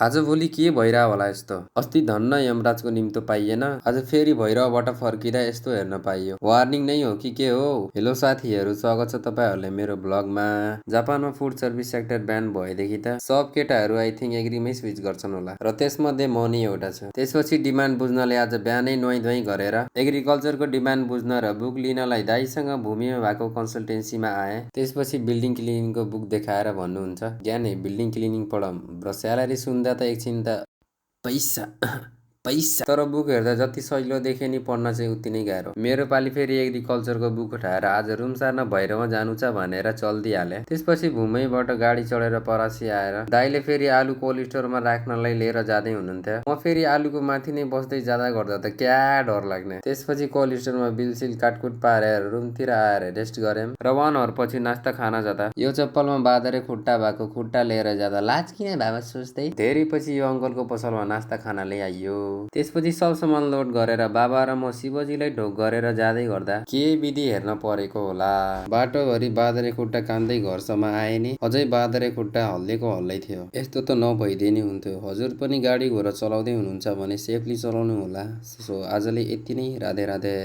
आजभोलि के भइरह होला यस्तो? अस्ति धन्न यमराजको निम्तो पाइएन, आज फेरि भैरवबाट फर्किँदा यस्तो हेर्न पाइयो। वार्निङ नै हो कि के हो? हेलो साथीहरू, स्वागत छ तपाईँहरूलाई मेरो ब्लगमा। जापानमा फुड सर्भिस सेक्टर ब्यान भएदेखि त सब केटाहरू आई थिङ्क एग्रीमै स्विच गर्छन् होला, र त्यसमध्ये म नि एउटा छु। त्यसपछि डिमान्ड बुझ्नले आज बिहानै नुहाइ गरेर एग्रिकल्चरको डिमान्ड बुझ्न र बुक लिनलाई दाइसँग भूमिमा भएको कन्सल्टेन्सीमा आएँ। त्यसपछि बिल्डिङ क्लिनिङको बुक देखाएर भन्नुहुन्छ, ज्ञाने बिल्डिङ क्लिनिङ पढम, र स्यालेरी सुन्दा त एकछिन त पैसा पैसा। तर बुक हेर्दा जति सजिलो देखे नि पढ्न चाहिँ उति नै गाह्रो। मेरो पालि फेरि एग्रिकल्चरको बुक उठाएर आज रुम सार्न भैरवमा जानु छ भनेर चल्दिहाले। त्यसपछि भूमैबाट गाडी चढेर परासी आएर दाइले फेरि आलु कोल्ड स्टोरमा राख्नलाई लिएर जाँदै हुनुहुन्थ्यो। म फेरि आलुको माथि नै बस्दै जाँदा गर्दा त क्या डर लाग्ने। त्यसपछि कोल्ड स्टोरमा बिलसिल काटकुट पारेर रुमतिर आएर रेस्ट गरेँ र 1 आवर पछि नास्ता खान जाँदा यो चप्पलमा बाँदरे खुट्टा भएको खुट्टा लिएर जाँदा लाज किन बाबा सोच्दै धेरै पछि यो अङ्कलको पसलमा नास्ता खानाले आइयो। त्यसपछि सब सामान लोड गरेर बाबा र म शिवजीलाई ढोक गरेर जाँदै गर्दा के विधि हेर्न परेको होला। बाटोभरि बाँदरे खुट्टा कान्दै घरसम्म आए नि अझै बाँदरे खुट्टा हल्लेको हल्लै थियो। यस्तो त नभइदिए नि हुन्थ्यो। हजुर पनि गाडी घोडा चलाउँदै हुनुहुन्छ भने सेफली चलाउनु होला। सो आजले यति नै, राधे राधे।